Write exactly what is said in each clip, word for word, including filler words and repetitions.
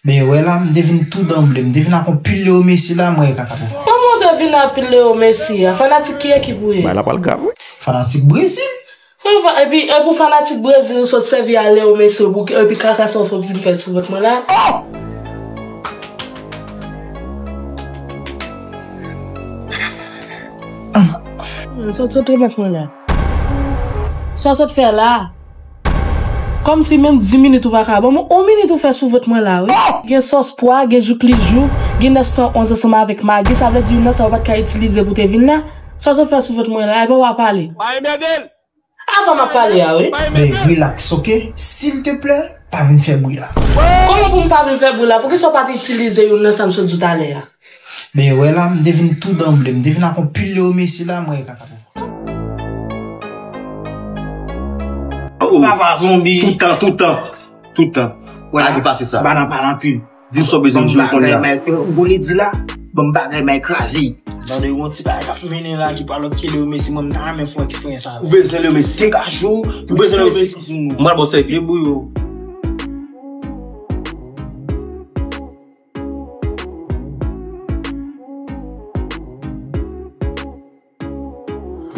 Men wè la, m te vin tou danble, m te vin ak yon pil Leo Messi la, mwen e kaka pou fò. Kòman w te vin ak pil Leo Messi a? Fanatik ki ekip ou ye? Bagay la pral grav, wi. Fanatik Brezil. Epi, epi fanatik Brezil, ou sot sèvi a Leo Messi pou, epi kaka sa w sot vin fè sou vant mwen la. Sa w sot remèt mwen la. Sa w sot fè la. Kòmsi menm dis minit ou pa ka ban mwen. Yon minit ou fè sou vant mwen la, wi. Gen sòs pwa, gen jouk li jou, gen nèf san onz ansanm avèk magi. Sa vle di youn nan sa ou pa t ka itilize pou te vin la. Sa w sot fè sou vant mwen la, epi w ap pale. Avan m ap pale a, wi. Men relax, ok? Silteplè, pa vin fè bri la. Kòman pou m pa vin fè bri la? Poukisa w pa t itilize youn nan sa m sot di w talè a? Men wè la, m te vin tou danble, m te vin ak yon pil Leo Messi la, mwen e kaka pou fò. Oh, papa zonbi. Toutan, toutan, toutan. Wè la, agi pase sa. Ba nan pale anpil. Di m sa w bezwen m jwe kounye a. Ou konn li di la, ban m bagay m a kraze. Tande yon ti bagay k ap mennen la ki pa lòt ke Leo Messi, mwen m ta renmen fè yon eksperyans avè l. Ou bezwen Leo Messi? Degaj ou, ou bezwen Leo Messi? M pral ba w sèk. Debouye w.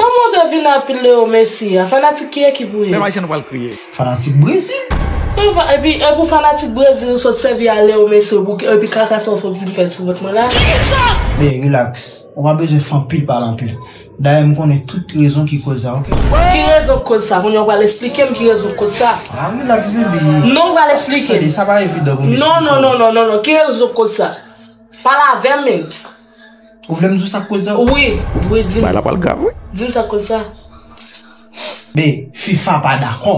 Kòman w te vin ak pil Leo Messi a? Fanatik ki ekip ou ye? Menm Ayisyen nou pral kriye. Fanatik Brezil. Epi, epi fanatik Brezil, ou sot sèvi a Leo Messi pou, epi kaka sa w sot vin fè sou vant mwen la. Men relax, ou pa bezwen fè anpil pale anpil. Dayè, m konnen tout rezon ki koz sa, ok? Ki rezon k koz sa? Kounye a w pral esplike m ki rezon k koz sa. Ah, relax, baby. Non, w pral esplike m. Tande, sa pa evidan pou m esplike w. Non, non, non, non, non, non. Ki rezon k koz sa? Pale avè m, men. Ou vle m di w sa k koz sa? Wi, wi, di m. Bagay la pral grav, wi. Di m sa k koz sa. Men, FIFA pa dakò.